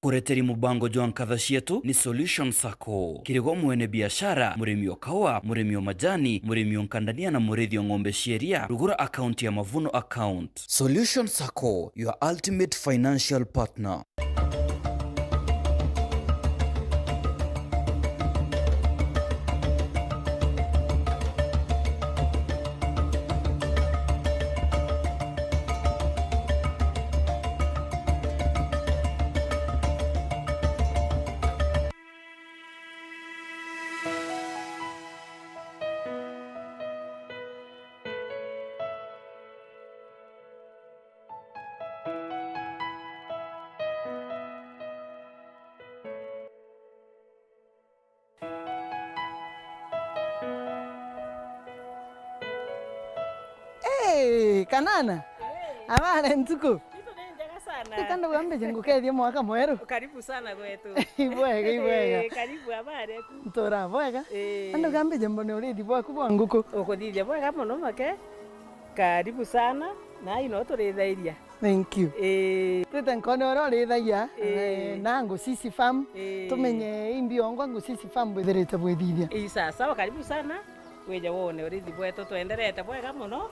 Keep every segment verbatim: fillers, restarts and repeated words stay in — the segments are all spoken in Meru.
Ureteri mubango jwa nkatha cietu ni Solution Sacco. Kiri gwe mwene biashara, murimi o kaua, murimi o majani, murimi o nkandania na murithi o ng'ombe cia iria, rugura akaunti ya Mavuno account. Solution Sacco, your ultimate financial partner. Hey, Kanana. Hey. Abare ntuku. Itu ni njega sana. Reka ndauga mbije ngukethie mwaka mweru. Karibu sana gwetu. Ibwega, ibwega. Eh, karibu abare ku. Ntura bwega. Eh. Ndauga mbije mbone urithi bwaku bwa nguku. Ukuthithia bwega muno make. Karibu sana. Na ino turithairia. Thank you. Ii. Twite nkone uria urithagia, ii, eh, na Ngusisi Farm. Ii. Tumenye imbi ongwa Ngusisi Farm bwithirite bwithithia. Ii, sawa sawa, karibu sana. Wije wone urithi bwetu twenderete bwega muno.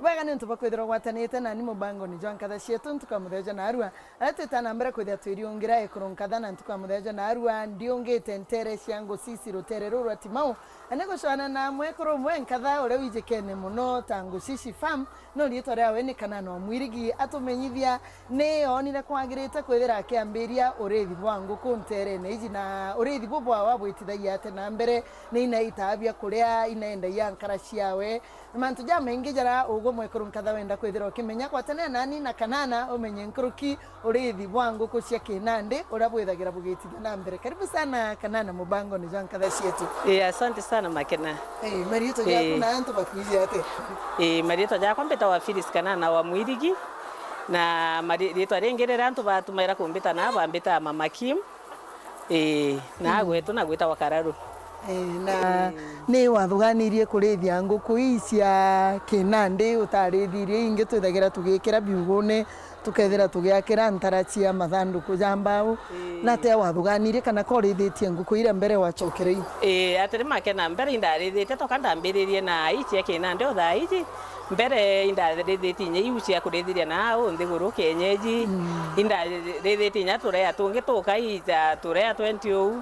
Bwega ni untu bwa kwithirwa ugwatanite nani mubangoni jwa nkatha cietu ntuku ya muthenya jwa naarua. Aria twita na mbere kwithia twiriungira ekuru nkatha na ntuku ya muthenya jwa naarua, ndiungite ntere cia Ngusisi rutere ruru rwa Timau, na ni gucwana na mwekuru umwe nkatha uria wijikene muno ta Ngusisi Farm, no riitwa riawe ni Kanana wa Mwirigi, atumenyithia ni oonire kwagirite kwithira akiambiria uriithi bwa nguku nterene iji, na uriithi bu bwawe abwitithagia ate na mbere, ni ina itaa bia kuria, ina endagia nkara ciawe, na mantu jamaingi jaria ugwe mwekuru nkatha wenda kwithira ukimenya. Gwatanira nani na Kanana umenye nkuruki uriithi bwa nguku cia kinandi uria bwithagira bugitithia na mbere. Karibu sana Kanana mubangoni jwa nkatha cietu. Ii, asante sana Makena. Ii, mariitwa jaku na antu bakwiji atia? Ii, mariitwa jakwa mbitawa Phyllis Kanana wa Mwirigi, na mari-, riitwa ringi riria antu batumaira kumbita na bambita Mama Kim. Ii, na gwetu na gwitagwa Kararu. Ii, na ni wathuganirie kurithia nguku ii cia kinandi utarithirie ingi twithagira tugikira biugune, tukethira tugiakira ntara cia mathanduku ja mbau. Ii. Na atia wathuganirie kana korithitie nguku iria mbere wacokere ii? Ii, atiri Makena, mbere indarithitie toka ndambiririe na ii cia kinandi o thaa iji. Mbere indarithitie inya iu cia kurithiria na au nthiguru kienyeji. Mm. Indarithitie inya turea tungi tukai ja turea twenty uu.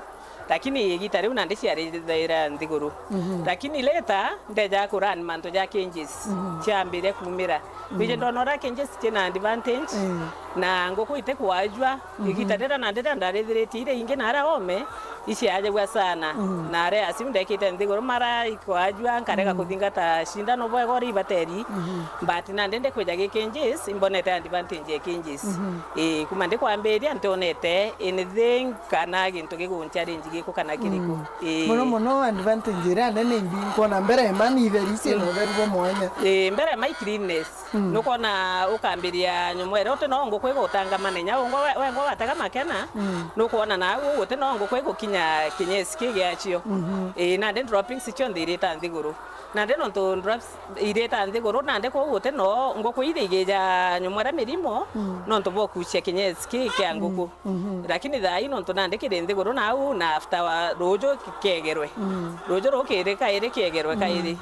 Lakini igita riu nandi ciarithaira nthiguru. Mhm. Lakini later ndeja ku learn mantu ja cages. Mhm. Ciambire kumira. Kwiji ndona uria cages ciina advantage. Mm. Na nguku itikwajua. Mhm. Igita riria nandi riria ndarithiritie iria ingi na aria ome, iciajagua sana. Mm. Na aria aciu ndekite nthiguru mara ikwajua, nkarega kuthingata cindano bwega uria ibateri. Mhm. But nandi ndikwija gi cages, imbonete advantage ya cages. Mhm. Ii, kuma ndikwambiria ntionete anything kana gintu gigunciarinji giku kana kiriku. Mm. Ii. Muno muno advantage iria nene imbi nkwona mbere ma ni itheru, ciina utheru bwa mwanya. Ii, mbere ma i cleanness. Mm. Nukwona ukambiria nyumu iria uti no nguku igutanga manenya, ungwa we-, wengwa watega Makena, mm, nukwona na au uti no nguku igukinya kinyesi ki giacio. Mhm. Ii, nandi droppings cionthe irita nthiguru. Nandi nontu drops irita nthiguru, nandi kuu guti no nguku iria igija nyumu iria mirimo, mm, nontu bwa kucia kinyesi ki kia nguku. Mm. Mhm. Lakini thaa ii nontu nandi kiri nthiguru na au na after wa ruju kiegerwe. Mm. Ruju ruu kiri kairi kiegerwe, mm, kairi.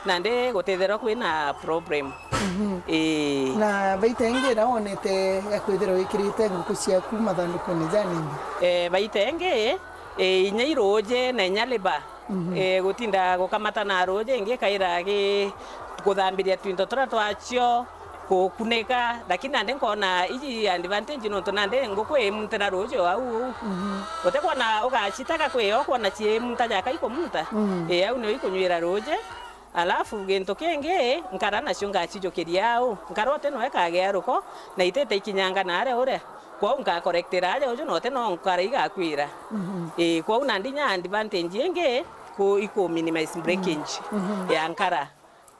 Nandi gutithirwa kwina problem. Mhm. Ii. Na baita ingi iria wonete ya kwithirwa wikirite nguku ciaku mathandukune ja nimbi? Eh, baita ingi, eh, inya iruji na inya liba. Mhm. Eh, gutinda gukamata na ruji ingi kaira gi kuthambiria twinto turia twacio, kukunika, lakini nandi nkona iji advantage nontu nandi nguku imunte na ruji o au uu. Mhm. Utikwona ugacitega kwi yo, kwona ciimunta jaka ikumunta. Mhm. Ii, au nio ikunywira ruji. Alafu gintu kingi, nkara nacio ngacijukiria au. Nkara uti no ikagia ruko, na itite ikinyanga na aria uria. Kwou nka correctera aja uju note no nkara igakwira. Mhm. Ii, kwou nandi inya advantage ingi ku, iku minimize breakage, mhm, ya nkara.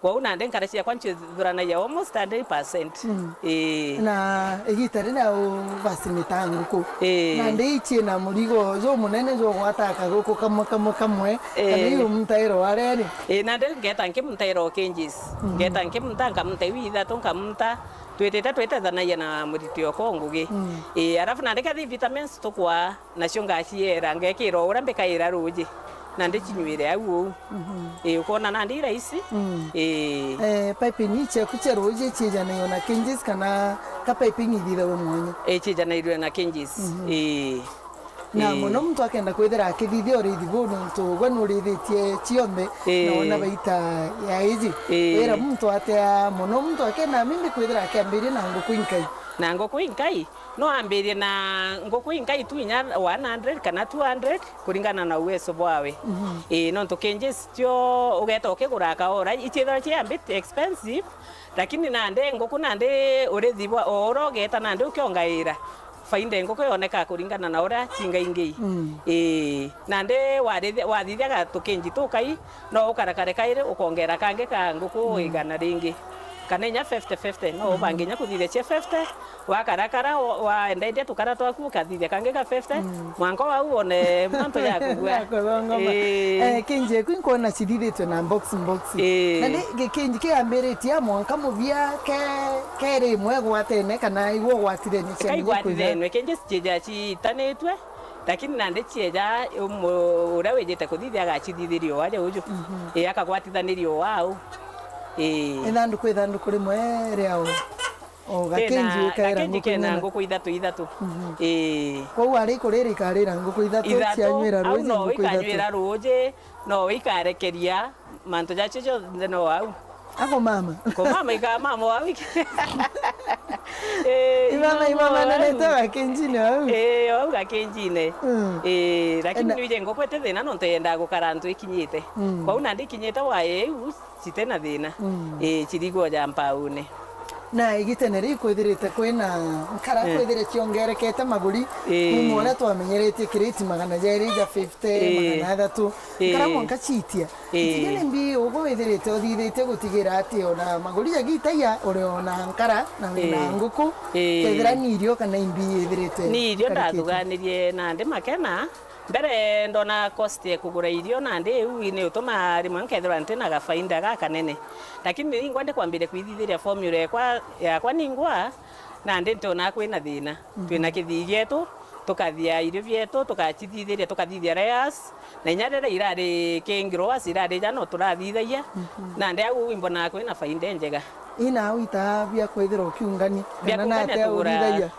Kwou nandi nkara ciakwa ncithuranagia almost hundred percent. Mm. Ii. Na igita riria uvacinita nguku, ii, nandi ici na murigo jumunene jugwata kaguku kamwe, kamwe, kamwe, kana, ii, iu muntairo wa reri? Ii, nandi ngeta nkimuntaira o cages. Mhm. Ngeta nkimunta, nkamunta iu ithatu, nkamunta, twitite twitethanagia na muriti okwa o ngugi. Mm. Ii, alafu nandi kethira i vitamins tukwaa, nacio ngaciera, ngekira o uria mbikaira ruuji, nandi cinyuire au uu. Mhm. Ii, ukoona nandi i rahisi. Mm. Ii. Eh, piping ii ciaku cia ruuji ciijanairwe na cages kana ka piping ithithagwe mwanya? Ii, ciijanairwe na cages. Mhm. Ii. Na, ii, mono muntu akenda kwithira akithithia uriithi buu, nontu gwe nurithitie cionthe, ii, na wona baita ya iji. Ii. Wira muntu atia mono muntu akenda mimbi kwithira akiambiria na nguku inkai? Na nguku inkai? No ambirie na nguku inkai tu inya one hundred kana two hundred, kuringana na uwezo bwawe. Mhm. Ii, nontu cages cio ugeeta ukigura kaora, iciithirwa ci a bit expensive, lakini nandi nguku nandi urithi bwa o uria ugeeta nandi ukiongaira, faida e nguku yoneka kuringana na uria cingaingi. Mm. Ii, nandi warithia, wathithiaga tukinji tukai, no ukarakare kairi ukongera kangi ka nguku, mm, igana ringi. Kana inya fifty fifty, no, mhm, ubange inya kuthithia cia fifty, wakarakara, wa-, waendaendia tukara twaku, ukathithia kangi ka fifty, mm, mwanka wau wone mantu ya kugua. Ya kuthongoma. Ii. Eh, kinji eku inkwona cithithitwe na box box. Ii. Na ni gikinji kiambiritie a mwanka mubia ke, keri imwe gwatene kana igwo gwatithenie cia miji kwigana? Kaigwatithenwe, kinji ciija ciitanitwe, lakini nandi cieja umu-, uria wijite kuthithia agacithithiria o aja uju. Mhm. Ii, akagwatithaniria o au. Ii. Ithanduku, ithanduku rimwe ria o, o gakinji kena, ukaira gakinji nguku kena ing'ana? Nguku ithatu ithatu. Mhm. Ii. Kwou ari kurira ikarira nguku ithatu, ithatu, cianywira au ruuji no nguku ithatu. Ikanywira ruuji, no ikarekeria, mantu jacio jonthe no au. Ako mama? Ko mama, ika mama wa wiki. Eh, imama, imama imama na au. Neto gakinjine au. Eh, au gakinjine. Mm. Eh, lakini na- nwije nguku iti thina nontu yendaa gukara antu ikinyite. Mm. Kwou nandi ikinyite wa eu, citi na thina. Mm. Eh, cirigwo ja mpaune. Na igitene riu kwithirite kwina nkara, eh, kwithire ciongerekete maguri, eh, kuma uria twamenyeretie kiriti magana jeri ja fifty, eh, magana athatu. Eh. Nkara mwanka ciitia. Ii. Itigene mbi ugu withirite uthithitie gutigira ati ona maguri jagitaia uri ona nkara na wina, ii, nguku, ii, kethira ni irio kana imbi ithirite. Ni irio ikarikite. Ndathuganirie nandi makena. Mbere ndona cost ya kugura irio nandi iu ni utuma rimwe nkethirwa ntina gafaida gakanene. Lakini ningwa ndikwambiria kwithithiria formula yakwa, yakwa ningwa, nandi ntionaa kwina thina. Mhm. Twina kithii gietu, tukathia irio bietu, tukacithithiria, tukathithia layers, na inya riria irari king growers, irari ja no turathithagia, mhm, nandi au imbonaa kwina faida injega. Ina au itaa bia kwithira ukiungania, bia kana kuungania nate tugura, uthithagia?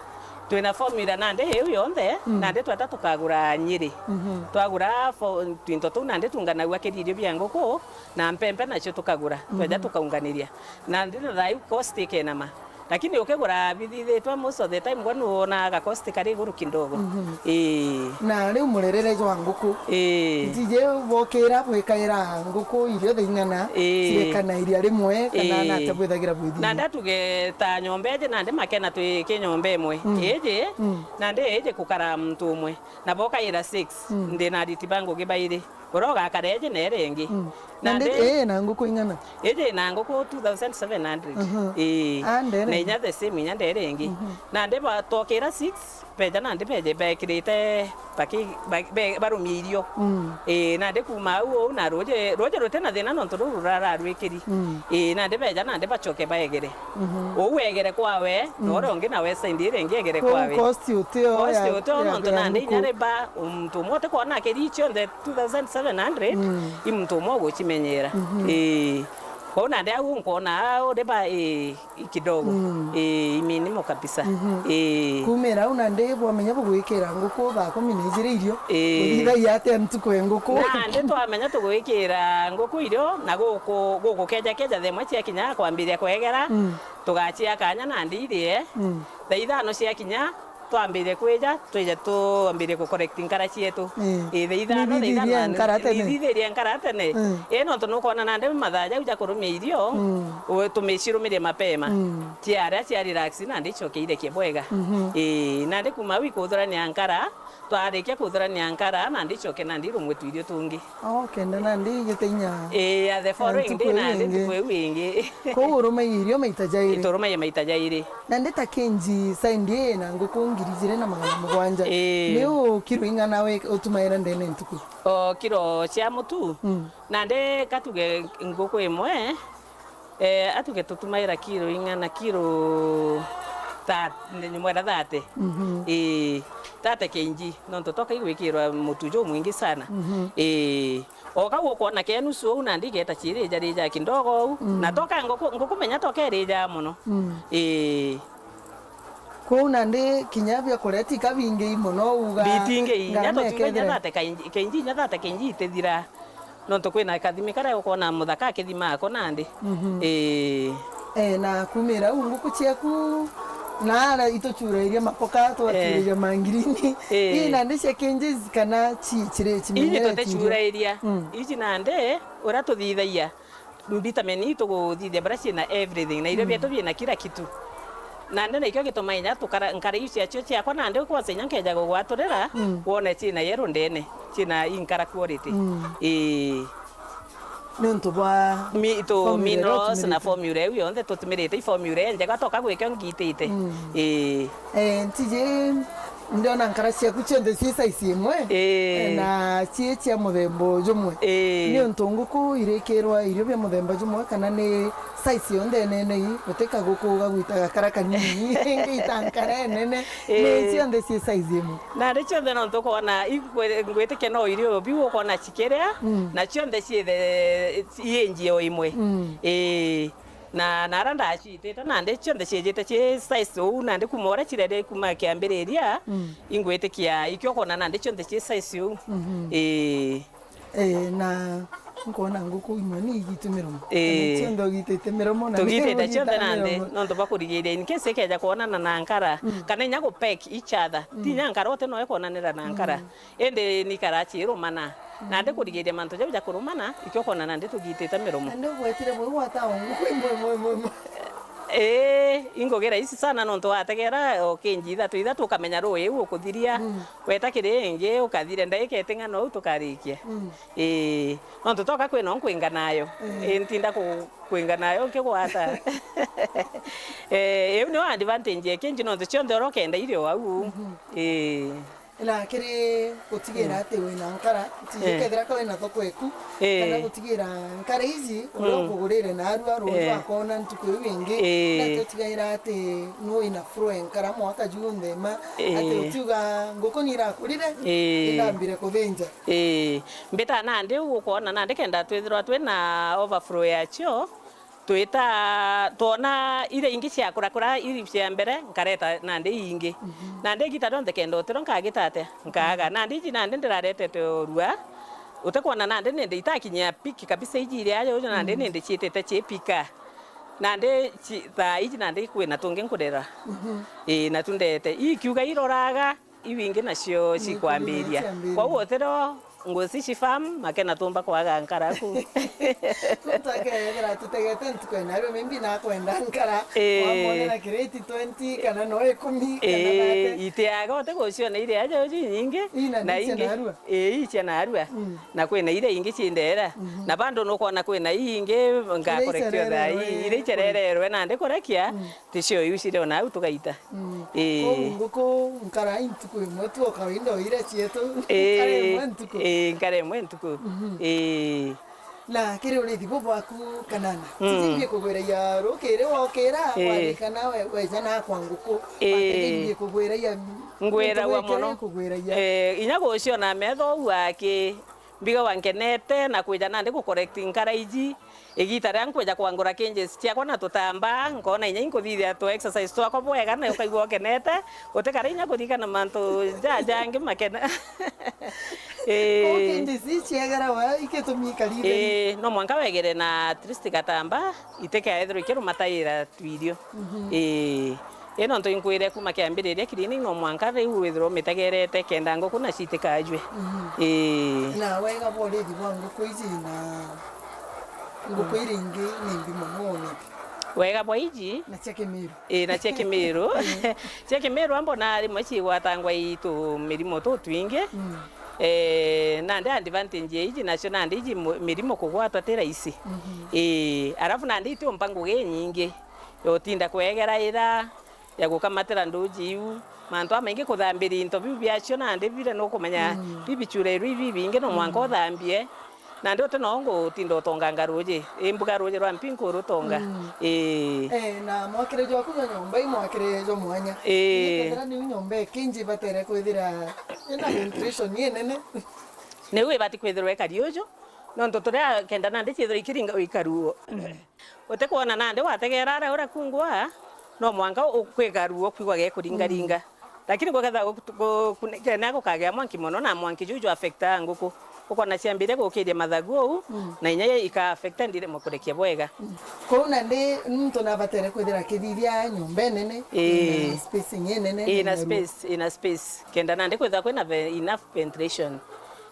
Twina formula nandi iu yonthe, mm, nandi tweta tukagura Nyeri. Mhm. Twagura fo-, twinto tuu nandi tuunganagua kiri irio bia nguku, na mpempe nacio tukagura, tweja, mhm, tukaunganiria. Nandi na thaiu cost ikenama. Lakini ukigura bithithitwe most of the time, gwa nuona ga cost kari iguru kidogo. Mhm. Ii. Na riu murerere jwa nguku. Ii. Ntiji bokira bwikaira nguku irio thaa ing'ana, ii, cirekana iria rimwe, kana, ii, nate bwithagira bwithithia? Na ndatuge ta nyomba iji nandi makena twi ki nyomba imwe. Mm. Iji, mm, nandi iji kukara muntu umwe. Na bokaira six, mm, ndina ariti ba ngugi bairi. Uria ugakara iji na iria ingi. Mm. Na nandi, nandi, ii, na nguku ing'ana? Iji na nguku two thousand seven hundred. Mhm. Ii. Ah, ndere. Na inya the same, inya ndere ingi. Mhm. Nandi ba-, twokira six, beja nandi beje bekirite baki-, ba-, be-, barumie irio. Mm. Ii, nandi kuma au uu na ruuji, ruuji ruti na thina nontu ruu rurara rwikiri. Mm. Ii, nandi beja nandi bacoke baegere. Mhm. Uu egere kwawe, na, mm, uria ungi nawe side iria ingi egere kwawe. Cost utio. Cost ya, utio ya, nontu ya nandi nguku. Inya riba, muntu umwe utikwona akiri cionthe two thousand seven hundred, mm, i muntu umwe ugucimenyera. Mhm. Ii. Kwou nandi au nkwona au riba, ii, i kidogo. Mm. Ii, i minimal kabisa. Mhm. Ii. Kumira au nandi bwamenya bugwikira nguku thaa kumi na ijiri irio. Ii. Uthithagia atia ntuku ya nguku? Nandi twamenya tugwikira nguku irio, na guku, guku keja keja themwe ciakinya kwambiria kwegera, mm, tugacia kanya nandi irie. Mm. Thaa ithano ciakinya, twambirie kwija, twije twambirie ku collect nkara cietu. Ii. Ii, thaa ithano, thaa ithano na nkara tene. Nithithirie nkara tene. Mm. Ii, nontu nukwona nandi mathaa jau ja kurumia irio, mm, u-, tumicirumirie mapema. Mm. Ciaria, cia relax, nandi icoke irekie bwega. Mhm. Ii, nandi kuma au ikuthurania nkara, twarikia kuthurania nkara, nandi icoke nandi irumwe twirio tungi. Oh, kenda nandi igite inya. Ii, ya the following day nandi ntuku iu ingi. Kuu urumagia irio maita jairi? Iturumagia maita jairi. Nandi ta kinji side ii na nguku ngiri ijiri na magana mugwanja. Ii. Niu kiro ing'ana wi-, utumaira ndene ntuku? O kiro cia mutu? Mm. Nandi katuge nguku imwe, eh, atuge tutumaira kiro ing'ana, kiro tha-, mwera thate. Mhm. Ii, thate kinji, nontu toka igwikirwa mutu jumwingi sana. Mhm. Ii. O kau ukwona ke nusu uu nandi igeta ciirija rija kidogo uu. Mm. Na toka nguku, nguku menya toka irija mono. Mm. Ii. Kwou nandi kinya bia kuria ti kabingi mono uga. Bitingi, inya ngarama tutinga inya ikethira thate kainji, kainji inya thate kainji itithira. Nontu kwina kathimi karia ukwona muthaka akithima ako nandi. Mhm. Ii. Eh, na kumira u nguku ciaku, na ara itucurairia makoka, twacurairia mangirini. Eh. Ii, nandi cia kinji kana ci-, ciri cimenyere. Inyi tuticurairia. Mm. Iji nandi, uria tuthithagia, vitamin ii tuguthithia baria ciina everything, na irio, mm, bietu biina kila kitu. Nandi nikio gituma inya tukara, nkara iu ciacio ciakwa nandi kwanza inya nkeja gugwaturira, mm, wone ciina yellow ndene, ciina inkara quality. Mm. Ii. Niuntu bwa mi-, tu formula iria minerals na utumirite. Formula iu yonthe tutumirite i formula injega toka gwikio ngitite. Mm. Ii. Eh, ntiji, ndiona nkara ciaku cionthe ci size imwe. Ii. Eh, na ci cia muthemba o jumwe. Ii. Niuntu nguku irikirwa irio bia muthemba jumwe kana ni size yonthe inene ii, guti kaguku gagwita gakara kanini, ingi ita nkara inene, ni, ii, cionthe ci size imwe. Nandi cionthe nontu ukoona, i-, ngwi-, ngwitikia no irio biu ukoona cikiria, mm, na cionthe ciithe, i inji o imwe. Mm. Ii. Na, na ara ndacitite nandi cionthe ciijite ci size uu, nandi kuma uria cireri kuma kiambiriria, mm, ingwitikia ikio ukoona nandi cionthe ci size uu. Mhm. Ii. Eh, na nkoona nguku imwe ni igitu miromo. Ii. Kana cionthe ugitite miromo na tugitite cionthe nandi, miromo, nontu bwa kurigiria in case ikeja kwonana na nkara, mm, kana inya gu peck each other. Mm. Ti inya nkara uti no ikwonanira na nkara. Mm. Indi ni nkara ciirumana. Mm. Nandi kurigiria mantu jau ja kurumana, ikio ukoona nandi tugitite miromo. Nandi ugwetire buu gwata o nguku imwe, imwe, imwe, imwe. Ii, ingugi rahisi sana nontu wategera o kinji ithatu, ithatu ukamenya ruu iu ukuthiria. Mm. Weta kiri ingi, ukathire ndaika iting'ana uu tukarikia. Mm. Ii, nontu toka kwina o nkwinga nayo. Mm. Ii, ntinda ku-, kwinga nayo nkigwata. Ii, iu niyo advantage ya kinji, nontu cionthe uria ukenda iri o au. Mhm. Ii. Na kiri gutigira, mm, ati wina nkara, tiji, ii, kethira ka wina thoko eku, ii, kana gutigira nkara iji, uria, mm, ukugurire narua, ruuju, ii, akoona ntuku iu ingi, ii, na tutigaira ati nu wina flow ya nkara mwaka junthe ma, ii, ati utiuga nguku ni irakurire, ii, indambire kuthinja. Ii, mbita nandi u ukoona nandi kenda twithirwa twina overflow yacio, twita, twona iria ingi ciakurakura iri cia mbere, nkareta nandi ingi. Mhm. Nandi igita rionthe kenda utiro nkagita atia? Nkaga. Nandi iji nandi ndiraretete urua, utikwona nandi nindi itakinyia peak kabisa iji iria aja uju nandi, mm, nindi ciitite ci peak. Nandi ci-, thaa iji nandi kwina tungi nkurera. Mhm. Ii, na tu ndete. Ikiuga iroraga, iu ingi nacio, mm, cikwambiria. Cikwambiria. Kwou utiro Ngusi Shifam, makena tumba kwaga nkara ku. Muntu akethira tutegete ntuku ena rue, maybe nakwenda nkara, ii, wamwonera kireti twenty, kana no ikumi, kana, ii, thate. Itiaga, utiguciona iria aja uju inyingi, ii, na na ici ingi, narua. Ii, icia narua. Mm. Na kwina iria ingi ci ndera. Mhm. Na bado nukwona kwina ii ingi, iria ngakorektio thaa ii, iria icerererwe nandi kurekia. Mm. Ticio iu ciri o nau tugaita. Mm. Ii. Kwou nguku nkara ntuku imwe tu o kawaida o iria cietu. Ii. Nkara imwe ntuku. Ii, nkara imwe ntuku. Mhm. Ii. Na kiri urithi bu bwaku Kanana, mm, tiji mbie kugwiragia rukiri wokira, ii, warikana we-, weja na kwa nguku, ii, mbie kugwiragia, ngwiragwa muno. Kugwiragia. Ii, inya guciona metho uu aki, mbigagwa nkenete na kwija nandi gucorrect nkara iji. Igita riria nkwija kwangura kinjis ciakwa na tutambaa, nkona inya inkuthithia tu exercise twakwa bwega na ukaigua ukenete, utikara inya kuririkana mantu ja-, jangi makena. Ii. Kwou kinjis ii ciegera wa ikitumi ikari itheri? Ii, no mwanka wegere na at least gatambaa, itikaethirwa ikirumataira twirio. Mhm. Ii. Ii, nontu inkwire kuma kiambiriria clinic no mwanka riu withirwe umitegerete kenda nguku na citikajue. Mhm. Ii. Na wega bwa urithi bwa nguku iji na nguku iria ingi ni mbi mono ni? Wega bwa iji? Na cia Kimiru. Ii, na cia Kimiru. Cia Kimiru ambona rimwe cigwatangwa i tumirimo tutwingi. Mm. Ee, nandi advantage ya iji nacio nandi iji mu-, mirimo kugwatwa ti raisi. Mhm. Ii, alafu nandi itiumpa ngugi inyingi ya utinda kwegeraira, ya gukamatira nduuji iu, mantu amaingi, kuthambiria into biu biacio nandi biria nukumenya, mm, bibichurerwe ibi bingi no mwanka, mm, uthambie. Nandi uti no ngutinda utonganga ruuji, imbuga ruuji rwa mpingu rutonga. Mm. Ii. Eh, na mwakire jwaku jwa nyomba i mwakire jwa mwanya. Ii. Kethira niu nyomba ikinji ibatere kwithira ina ventilation inene. Niu ibati kwithirwa ikari uju, nontu turia kenda nandi ciithirwa ikiringa uikaruo. Mm. Utikwona nandi wategera aria uria kungwa, no mwanka u-, kwikaruo kwigwa gekuringaringa. Mm. Lakini gukethira gu-, gu-, kune-, kena gukagia mwanki mono, na mwanki juu jwa affecta nguku. Ukona ciambiria gukiria mathagu uu, mm, na inya ika affecta ndirimo kurekia bwega. Mm. Kou nandi muntu nabatere kwithira akithithia nyomba inene, ii, ina space inene, ina, ina space, ina space. Kenda nandi kwithira kwina ve-, enough ventilation.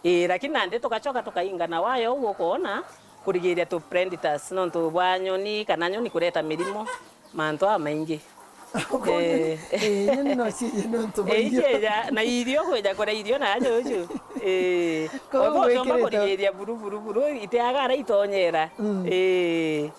Ii, lakini nandi tugacoka tukainga na waya uu ukoona, kurigiria tu predators, nontu bwa nyoni kana nyoni kureta mirimo, mantu jamaingi. Kou nyoni, eh, eh, nyoni no ciiji nontu bwa, eh, irio. Icio ija, na irio kwija kuria irio na aja uju. Eh, kou otho uciomba gwikirite kurigiria buru, buru, buru, itiaga ara itonyera. Mm. Eh.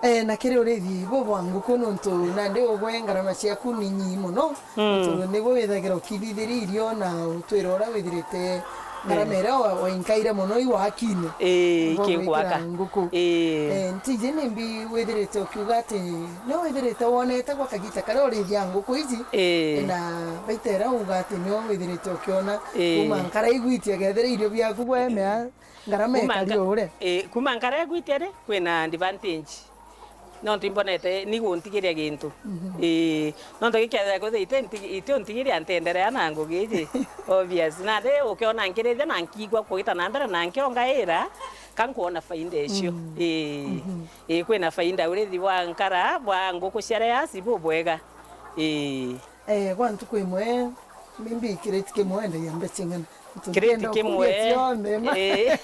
Eh, na kiri urithi bubwa nguku nontu nandi ugwe ngarama ciaku ni nyii mono. Mm. Nontu nigwe withagira ukithithiria irio na utwira uria withirite ngarama iria wa-, wainkaire mono i wakine. Ii, ikingwaka. Nguku. Ii. Eh, ntiji nimbi withirite ukiuga ati ni withirite wonete gwa kagita karia urithia nguku iji? Ii. Na baita iria uga ati nio withirite ukiona, ii, kuma nkara igwitia kethira irio biaku bwemea, ngarama ikari o uria. Ii, kuma nkara igwitia ri, kwina advantage. Nontu imbonete ni guntigiria gintu. Mhm. Ii, nontu gikethira kwithira iti nti-, iti untigiria ntenderea na ngugi iji. Obvious. Nandi ukiona nkirithia na nkigua kugita na mbere na nkiongaira, ka nkwona faida icio. Mm. Ii. Mhm. Ii, kwina faida urithi bwa nkara, bwa nguku cia layers bubwega. Ii. Eh, gwa ntuku imwe, maybe kireti kimwe endagia mbeca ing'ana? Kireti kimwe. Cionthe ma. Eh.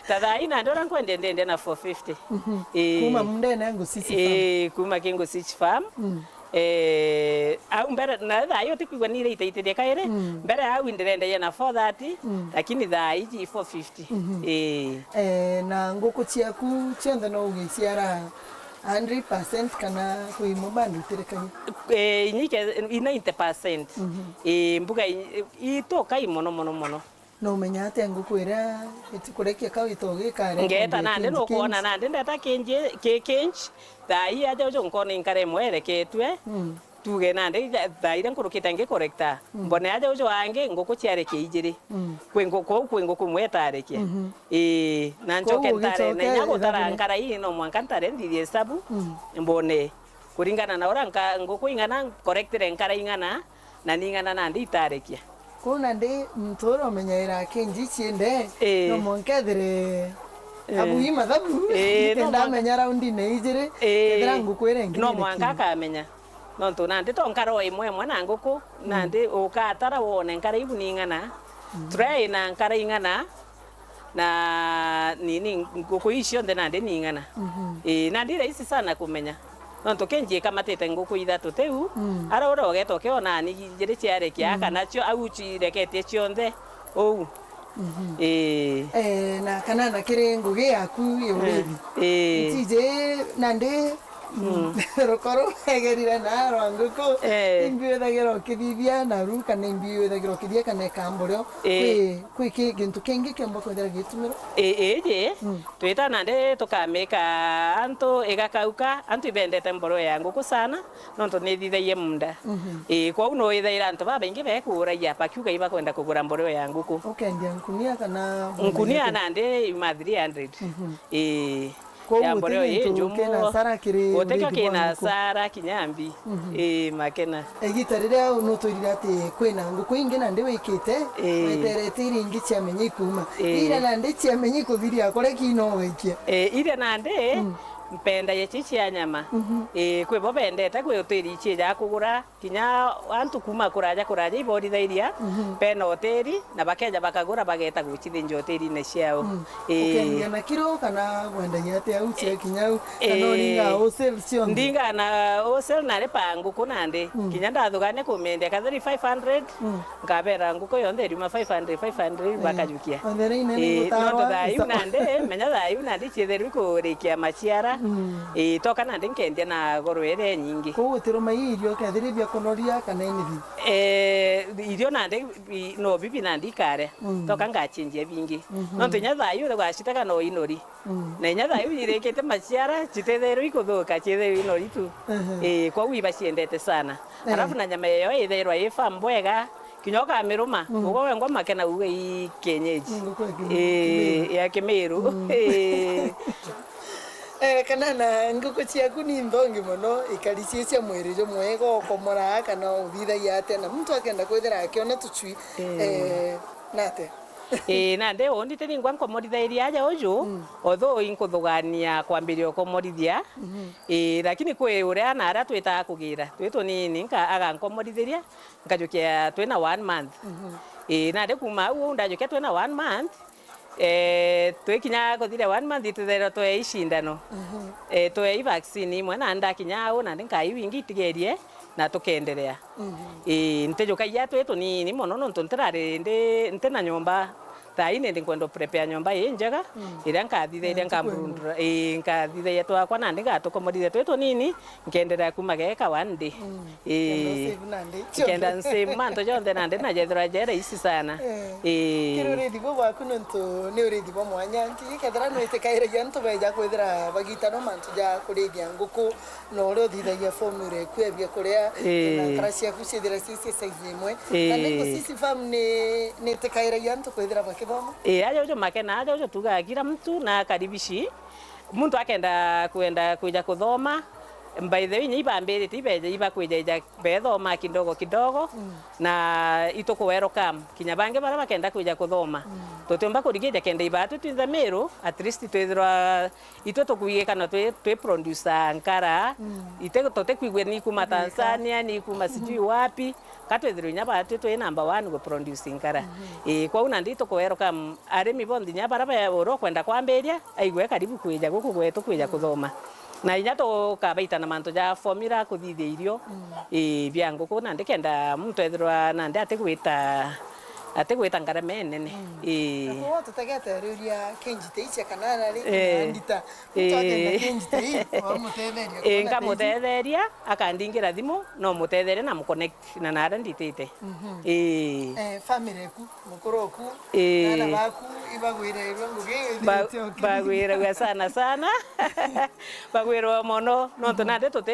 Ta thaa ii nandi uria nkwendia ndendia na four fifty. Mhm. Eh. Kuma mundene ya Ngucici Farm. Eh, kuma ki Ngucici Farm. Mm. Eh, au mbere, na thaa ii utikwigua ni iria itaitithia kairi. Mm. Mbere au ndirendagia na four thirty, mm, lakini thaa iji four fifty. Mhm. Eh. Eh, na nguku ciaku cionthe no ugiciara hundred percent kana kwi imwe bado iterekagia? Eh, inya ike-, i ninety percent. Mhm. Eh, mbuga i-, itukai mono, mono, mono. No umenya atia nguku iria itikurekia kau itogi ikarekia? Ngeta nandi nukwona nandi ndeta kinji, ki kinji, thaa ii aja uju nkona inkara imwe ireketue. Mm. Tuge nandi tha-, thaa iria nkurukite ngicorecta, mm, mbone aja uju angi nguku ciarekia ijiri. Mm. Kwi nguku, kwi nguku imwe itarekia. Mhm. Ii, na ncoke ntare, na inya gutara nkara ii, no mwanka ntare nthithie hesabu, mm, mbone. Kuringana na uria nka-, nguku ing'ana ncorectire nkara ing'ana, na ni ing'ana nandi itarekia. Kou nandi muntu uria umenyaira kinji ciende, ii, no mwanka ethire, ii, abui mathabu, ii, no nitenda mwanka amenya raundine ijiri, ii, kethira nguku iria ingi no mwanka akamenya. Nontu nandi to nkara o imwe imwe na nguku, mm, nandi ukatara wone nkara ibu ni ing'ana, mm, tray ina nkara ing'ana, na nini, nguku ii cionthe nandi ni ing'ana. Mhm. Ii, nandi i rahisi sana kumenya. Nontu kinji ikamatite nguku ithatu tiu, mm, ara uria ugeta ukiona ni ijiri ciarekia, mm, kana cio au cireketie cionthe uu. Mhm. Ii. Eh, na kana na kiri ngugi yaku ya urithi. Ii. Ntiji nandi, mm, rukoro egerire na rwa nguku, eh, imbi withagira ukithithia na ru, kana imbi withagira ukithia kana ikambore? Ii. Kwi, kwi ki-, gintu kingi kiumba kwithira gitumiro? Ii, iji, mm, twita nandi tukamika antu igakauka, antu ibendete mboro ya nguku sana. Nontu nithithagia munda. Mhm. Ii, kwou no withaira antu babaingi bekuuragia, bakiuga ibakwenda kugura mboreo ya nguku. Ukendia nkunia kana nkunia nandi yuma three hundred. Mhm. Ii. Kwou ya mboreo ii njumu. Gutikio kina asara kinya mbi. Mhm. Ii, makena. Igita riria nutwirire ati kwina nguku ingi nandi wikite, ii, weterete iria ingi ciamenya ikuma. Ii. Iria nandi ciamenya ikuthiria kore kino gwikia. Ii, iria nandi, mm, Mpendagia ici cia nyama. Mhm. Ii, kwi bo bendete kwi hoteli ici ja kugura, kinya antu kuma kuraja kuraja iborithairia, mhm, bena hoteli, na bakeja bakagura, bageta gucithinja hotelini ciao. Mm. Ii. Ukendia na kiro kana gwendagia atia au cia kinya au? Kana, ii, uringaa wholesale cionthe? Ndingaa na wholesale nari pa nguku nandi. Mm. Kinya ndathugania kumendia katheri five hundred, mm, nkabera nguku yonthe iriuma five hundred, five hundred, mm, bakajukia. Onthera inene. Ii, gutaarwa nontu thaa iu nandi, menya thaa iu nandi cietherwe ikurikia maciara. Mm. Ii, toka nandi nkendia na goro iria inyingi. Kwou utiruma ii irio kethira ibia kunoria kana ini bibi? Ee, irio nandi i-, no bibi nandi ikaria. Mm. Toka ngachinjia bingi. Mhm. Nontu inya thaa iu ugacitega no inori. Mm. Na inya thaa iu irikite maciara, citithairwe ikuthuka, ciithairwe inori tu. Ehe. Ii, kwou iba ciendete sana. Eh. Alafu na nyama yayo ithairwa i firm bwega, kinya ukamiruma, mm, ugo wengwa makena uga i kienyeji. Mm, nguku ya Kimiru. Ii, ya Kimiru. Mm. Ii. Eh, kana na nguku ciaku ni nthongi mono, ikari cie cia mwiri jumwega, ukomoraa kana uthithagia atia? Na muntu akenda kwithira akiona tucui, eh, nate? Ii, nandi undi ti ningwa nkomorithairia aja uju, mm, although inkuthugania kwambiria ukomorithia. Mhm. Ii, lakini kwi uria na aria twitaa kugira, twi tunini, nka-, agankomorithiria, nkajukia twina one month. Mhm. Ii, nandi kuma au uu ndajukia twina one month, ee, twikinya kuthira one month ituthairwa twe icindano. Mhm. Ee, twe i vaccine imwe, na ndakinya au nandi nkai wingi itigerie, na tukenderea. Mhm. Ii, ntijukagia twi tunini mono nontu ntirari ndi, ntina nyomba. Thaa ii nindi nkwenda uprepare nyomba ii njega, mm, iria nkathithagia, mm, nkamburundura, ii, nkathithagia twakwa nandi ngatukomorithia twi tunini, nkenderea kuma geeka one day. Mm. Ii. Kenda usave nandi. Kenda nsave mantu jonthe nandi na jethirwa je rahisi sana. Eh. Ii. Kiri urithi buu bwaku nontu ni urithi bwa mwanya, nki kethira nwitikairagia antu beja kwithira bagitanwa mantu ja kurithia nguku, na uria uthithagia formula eku ya biakuria, ii, na nkara ciaku ciithira ci cia size imwe. Ii. Na ni Musisi Farm ni, ni itikairagia antu kwithira bakithoma? Ii, aja uju makena, aja uju tugaga kila mtu na akaribishi. Muntu akenda kwenda kwija kuthoma, by the way, inya ibambirite ibeja iba kwija ija bethoma kidogo kidogo, mm, na ituku welcome kinya bangi baria bakenda kwija kuthoma. Mm. Tutiumba kurigija kenda ibaatu twinthe Miru, at least twithirwa Itwe tukwigika na twi, twi producer nkara. Mm. Ite tutikwigua ni kuma Tanzania, ni kuma sijui wapi. Ka twithirwe inya batwi twi number one gu produce nkara. Mhm. Ii, kwou nandi tuku welcome arimi bonthe inya bara ba, uria ukwenda kwambiria, aigwe karibu kwija guku gwetu kwija kuthoma. Na inya tukabaita na mantu ja formula kuthithia irio, mm, ii, bia nguku, nandi kenda muntu ethirwa nandi atigwita, atigwita ngarama inene. Mm. Ii. Na kwou tutegete riuria kinjite icia kana na ri, eh, ndita. Muntu akenda kinjite ii, wamutetheria. Ii, nkamutetheria, akandingira thimu, no mutetheria na muconnect na naria nditite. Mhm. Ii. Eh, family eku, mukuru oku, ii, bana baku, ibagwirairwe ngugi, ba-, bagwiragua sana sana. Bagwirwa mono, nontu, mhm, nandi tuti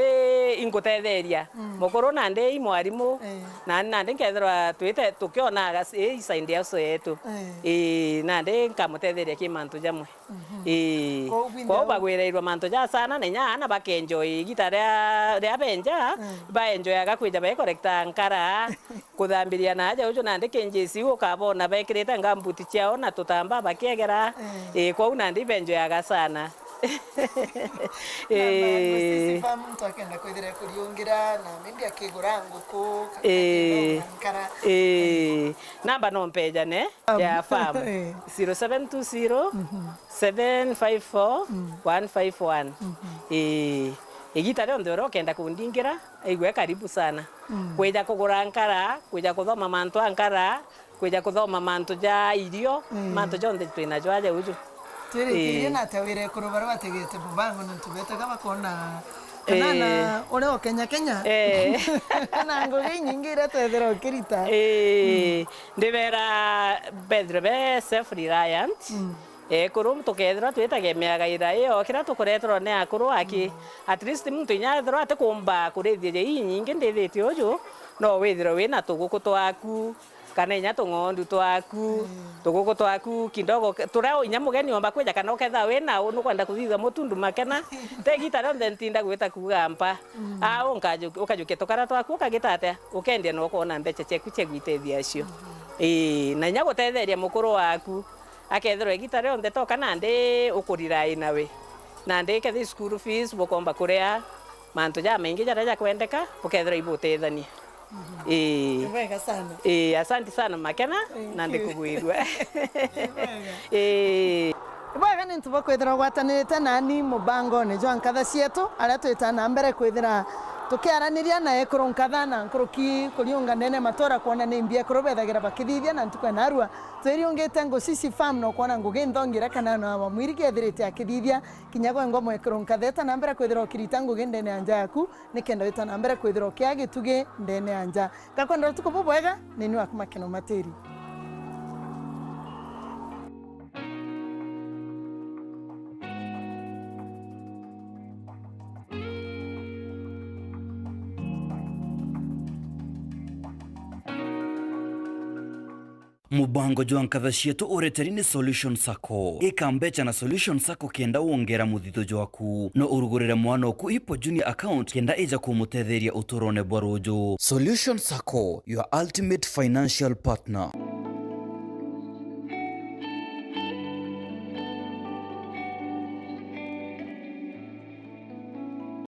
ingutetheria. Mm. Mukuru nandi i mwarimu, eh, na nandi nkethirwa twite, tukionaga i side ya uso yetu. Eh. Ii, nandi nkamutetheria ki mantu jamwe. Mhm. Ii. Kwou bwinthe kwou bagwirairwe mantu ja sana, na inya aana bakenjoy igita ria, ria benja, mm, baenjoyaga kwija bekorekta nkara, kuthambiria na aja uju nandi kinjisi ukabona bekirite ngambuti ciao na tutamba bakiegera. Mm. Ii, kwou nandi ibenjoyaga sana. Na, na, ii, Musisi Farm muntu akenda kwithira kuriungira na maybe akigura nguku, kana, ii, akenda nkara. Ii. Namba no mpejane. Ya farm. Eh. Zero seven two zero, seven five four, one five one. Mhm. Ii. Igita rionthe uria ukenda kundingira, aigwe karibu sana. Mm. Kwija kugura nkara, kwija kuthoma mantu a nkara, kwija kuthoma mantu ja irio, mm, mantu jonthe twinajo aja uju. Twirikirie, ii, na atia wira ekuru baria bategete mubango nontu betaga bakona kana, eh, na uria ukenya Kenya, eh, na ngugi inyingi iria twethira ukirita. Eh, mm. Ndibera bethirwe be self reliant. Mm. Ekuru tukethirwa twitegemeaga ira iyo, kiria tukureterwa ni akuru aki. Mm. At least muntu inya ethirwa atikumba kurithia jei inyingi ndithitie uju, no withirwe wina tuguku twaku, kana inya tung'ondu twaku, mm, tuguku twaku kidogo, ke-, turia inya mugeni omba kwija, kana ukethirwa wina u-, nukwenda kuthithia mutundu makena, te igita rionthe ntinda gwita kuuga mpa. Mm. Aa, unkajukia, ukajukia tukara twaku, ukagita atia? Ukendia na ukona mbeca ciaku cia gwitethia acio. Mm. Ii, na inya gutetheria mukuru waku, akethirwa igita rionthe toka nandi ukurirai nawe. Nandi kethira school fees bukomba kuria, mantu jamaingi jaria jakwendeka, bukethirwa ibutethania. Ii. Ni bwega sana. Ii, asanti sana Makena, na ndikugwirua. Ni bwega. Ii. Ni bwega ni ntu bwa kwithirwa ugwatanirite nani mubangone jwa nkatha cietu, aria twitaa na mbere kwithira tukiaraniria na ekuru nkatha na nkuruki kuriunga ndene matura kwona ni mbi ekuru bethagira bakithithia na ntuku ya narua. Twiriungite Ngucici Farm no kwona ngugi nthongi iria kana na wa mwirigi ethirite akithithia kinya gwengwa mwekuru nkatha. Eta na mbere kwithirwa ukirita ngugi ndene ya nja yaku, nikenda wita na mbere kwithirwa ukia gitugi ndene ya nja. Ngakwenda utuku bubwega, ni ni waku Makena Matiri. Mubango jwa nkatha cietu ureteri ni Solution Sacco. Ika mbecha na Solution Sacco kenda wongera muthithu jwaku. No urugurire mwana oku Hippo Junior account kenda ija kumutetheria uturone bwa ruju. Solution Sacco, your ultimate financial partner.